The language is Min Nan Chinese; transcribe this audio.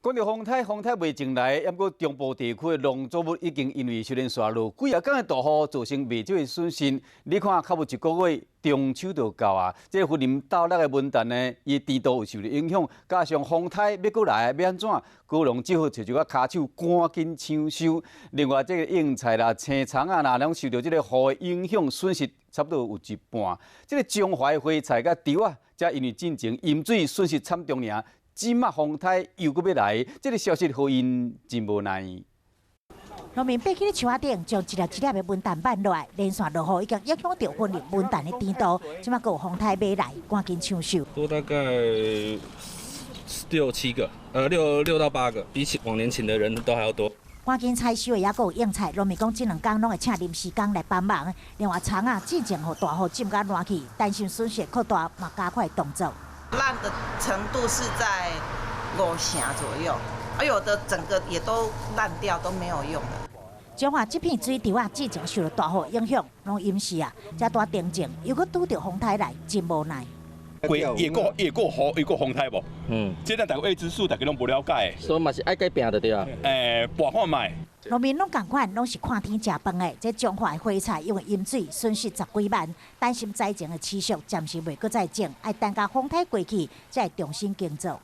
講著風颱，風颱未前來，毋過中部地區的農作物已經因為連續落幾仔工的大雨，造成袂少的損失。你看，較無一個月中秋就到啊，這個雲林斗六的文旦呢，伊甜度有受著影響，加上風颱欲閣來，欲按怎？果農只好揣一寡跤手趕緊搶收。另外，這個莺菜啦、青蔥仔啦，攏受著這個雨的影響，損失差不多有一半。這個彰化的花菜佮稻仔，才因為進前淹水損失慘重爾。這馬風颱又閣欲來，這個消息予𪜶真無奈。農民爬起咧樹仔頂，將一粒一粒的文旦挽落來，連續落雨已經影響著雲林文旦的甜度。這馬閣有風颱欲來，趕緊搶收。多大概六七個，6到8個，比起往年請的人都還要多。趕緊採收的猶閣有莺菜，農民講這兩工攏會請臨時工來幫忙。另外，蔥仔之前予大雨浸甲爛去，擔心損失擴大，嘛加快動作。爛的程度是在5成左右，而有的整個也都爛掉，都沒有用了。彰化這片水稻仔，之前受著大雨影響，攏淹死啊！這拄停種，又閣拄著風颱來，真無奈。過會過雨，會過風颱無？嗯，這咱大家未知數，大家攏無了解。所以嘛是愛改變就對啊。欸，搏看覓。農民攏仝款，攏是看天食飯的。這彰化的花菜因為淹水，損失十幾萬，擔心災情的持續，暫時袂閣再種，愛等共風颱過去，才會重新耕作。